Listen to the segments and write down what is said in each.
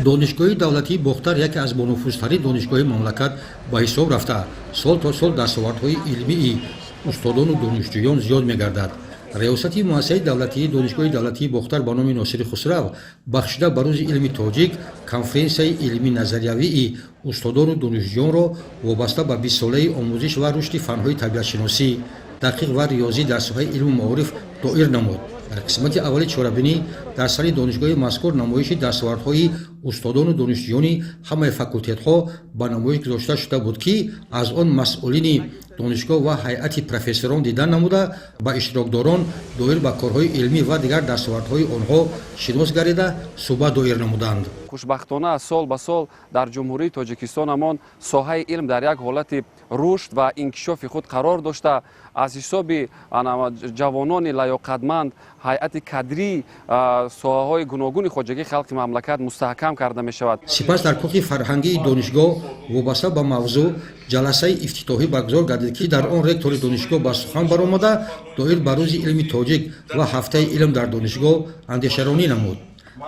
Донишгоҳи давлатии Бохтар яке аз бонуфузтарин донишгоҳи мамлакат ба ҳисоб рафта, сол то сол дастовардҳои илмии устодону донишҷӯён зиёд мегардад. Риёсати муассисаи давлатии Донишгоҳи давлатии Бохтар ба номи Носири Хусрав бахшида ба Рӯзи илми тоҷик конференсияи илмӣ назариявии устодону донишҷӯёнро вобаста ба 20-солаи омӯзиш ва рушди фанҳои табиатшиносӣ, дақиқ ва риёзӣ дар соҳаи илму маориф доир намуд. Дар қисмати аввали чорабинӣ дар сари донишгоҳи мазкур намоиши дастовардҳои устодону донишҷӯёни ҳамаи факултетҳо ба намоиш гузошта шуда буд, ки аз он масъулини донишгоҳ ва ҳайати профессорон дидан намуда, ба иштирокдорон доир ба корҳои илмӣ ва дигар дастовардҳои онҳо шинос гардида, суҳбат доир намуданд. Хушбахтона, аз сол ба сол дар Ҷумҳурии Тоҷикистонамон соҳаи илм дар як ҳолати рушд ва инкишофи худ қарор дошта, аз ҳисоби ҷавонони лаёқатманд ҳайати кадрии соҳаҳои гуногуни хоҷагии халқи мамлакат мустаҳкам карда мешавад. Сипас дар кӯхи фарҳангии донишгоҳ вобаста ба мавзӯъ ҷаласаи ифтитоҳӣ баргузор гардид, ки дар он ректори донишгоҳ ба сухан баромада, доир ба Рӯзи илми тоҷик ва Ҳафтаи илм дар донишгоҳ андешаронӣ намуд.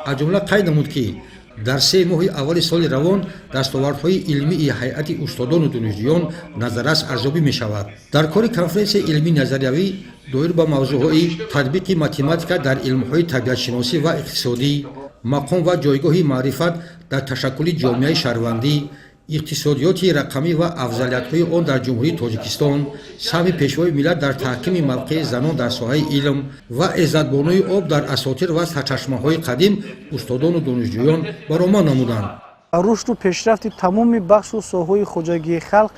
Аз ҷумла қайд намуд, ки дар 3 моҳи аввали соли равон дастовардҳои илмии ҳайати устодону донишҷӯён назаррас арзёбӣ мешавад. Дар кори конференсияи илмии назариявӣ доир ба мавзӯъҳои татбиқи математика дар илмҳои табиатшиносӣ ва иқтисодӣ, мақом ва ҷойгоҳи маърифат дар ташаккули ҷомеаи шаҳрвандӣ, иқтисодиёти рақамӣ ва афзалиятҳои он дар Ҷумҳурии Тоҷикистон, саҳми Пешвои миллат дар таҳкими мавқеи занон дар соҳаи илм ва эзадбонуи об дар асотир ва сарчашмаҳои қадим устодону донишҷӯён баромад намуданд. Рушду пешрафти тамоми бахшу соҳаҳои хоҷагии халқ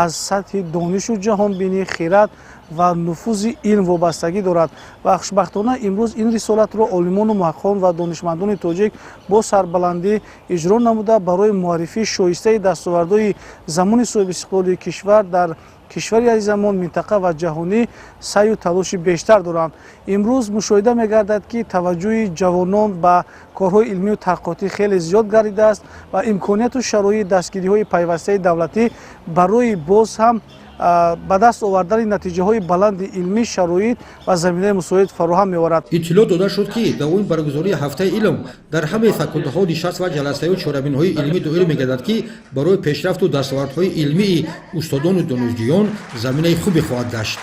аз сатҳи донишу ҷаҳонбинӣ, хирад ва нуфузи илм вобастагӣ дорад ва хушбахтона имрӯз ин рисолатро олимону муҳаққиқон ва донишмандони тоҷик бо сарбаландӣ иҷро намуда, барои муаррифии шоистаи дастовардҳои замони соҳибистиқлолии кишвар дар кишвари азизамон, минтақа ва ҷаҳонӣ саъю талоши бештар доранд. Имрӯз мушоҳида мегардад, ки таваҷҷӯҳи ҷавонон ба корҳои илмию таҳқиқотӣ хеле зиёд гардидааст ва имконияту шароити дастгириҳои пайвастаи давлатӣ барои боз ҳам ба даст овардани натиҷаҳои баланди илмӣ шароит ва заминаи мусоид фароҳам меорад. Иттилоъ дода шуд, ки давоми баргузории Ҳафтаи илм дар ҳамаи факултаҳо нишаст ва ҷаласаю чорабиниҳои илмӣ доир мегардад, ки барои пешрафту дастовардҳои илмии устодону донишҷӯён заминаи хубе хоҳад гашт.